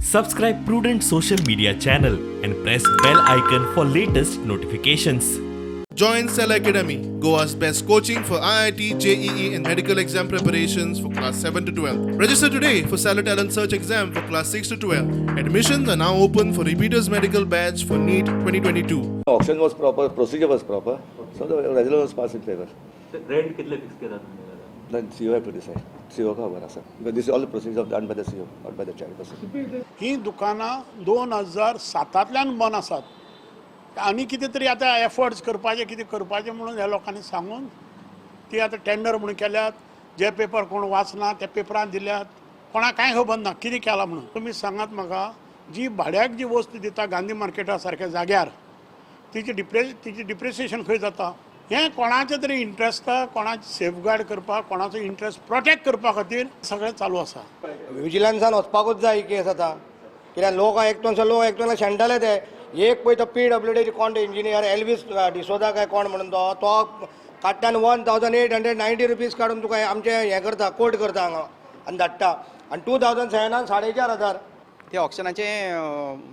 Subscribe Prudent social media channel and press bell icon for latest notifications. Join Cell Academy, Goa's best coaching for IIT, JEE, and medical exam preparations for class 7 to 12. Register today for Stellar Talent Search exam for class 6 to 12. Admissions are now open for repeaters medical batch for NEET 2022. Auction was proper, procedure was proper, so the resolution was passed in favor. Rent कितले fix केला तुमी? Then CO have to decide. CO खबर आसा. Because this is all the procedure done by the CO, not by the chairperson. ही दुकानां 2007तांतल्यान बंद आसात आनी कितें तरी आतां एफर्ट्स करपाचे, कितें करपाचें म्हणून ह्या लोकांनी सांगून ती आतां टेंडर म्हणून केल्यात. जे पेपर कोण वाचना ते पेपरान दिल्यात, कोणाक कांय खबर ना कितें केलां म्हणून. तुमी सांगात म्हाका, जी भाड्याक जी वस्तू दिता गांधी मार्केटा सारक्या जाग्यार, तिची डिप्रिसिएशन खंय जाता? हें कोणाचें तरी इंट्रस्ट, कोणाचें सेफगार्ड करपाक, कोणाचो इंट्रस्ट प्रोटेक्ट करपा खातीर सगळें चालू आसा. विजिलन्सान वचपाकूच जाय ही केस आतां, कित्याक लोक आयकतलो, लोक आयकतना शेणटले ते. एक पळय तो पीडब्ल्यूडीचे कोण इंजिनियर एल्वीस डिसोदा काय कोण म्हणून तो तो काडटान ₹1890 काडून तुका आमचें हें करता, कोट करता हांगा आनी धाडटा आनी 2007नान 4500. ते ऑक्शनाचे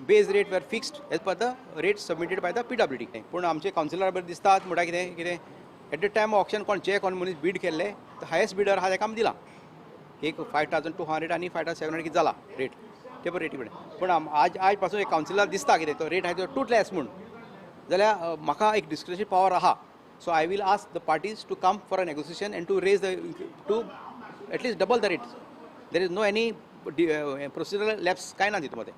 base rate were fixed as per the rate submitted by the PWD. पूण आमचे कावन्सिलर बरें दिसतात म्हणटा कितें कितें एट the time auction कोण जे कोण मनीस बीड केल्ले, हायस्ट बिडर आहा ताका आमी दिला एक 5200 आनी 5700 कितें जाला रेट ते पण रेटी कडेन. पूण आज आज पासून एक कावन्सिलर दिसता कितें तो रेट आहा तो टू लेस म्हूण जाल्यार म्हाका एक डिस्क्रिशन पावर आहा. So I will ask the parties to come for a negotiation and to raise the to at least double the rate. There is no any procedural lapse, काय ना तितून मध्ये.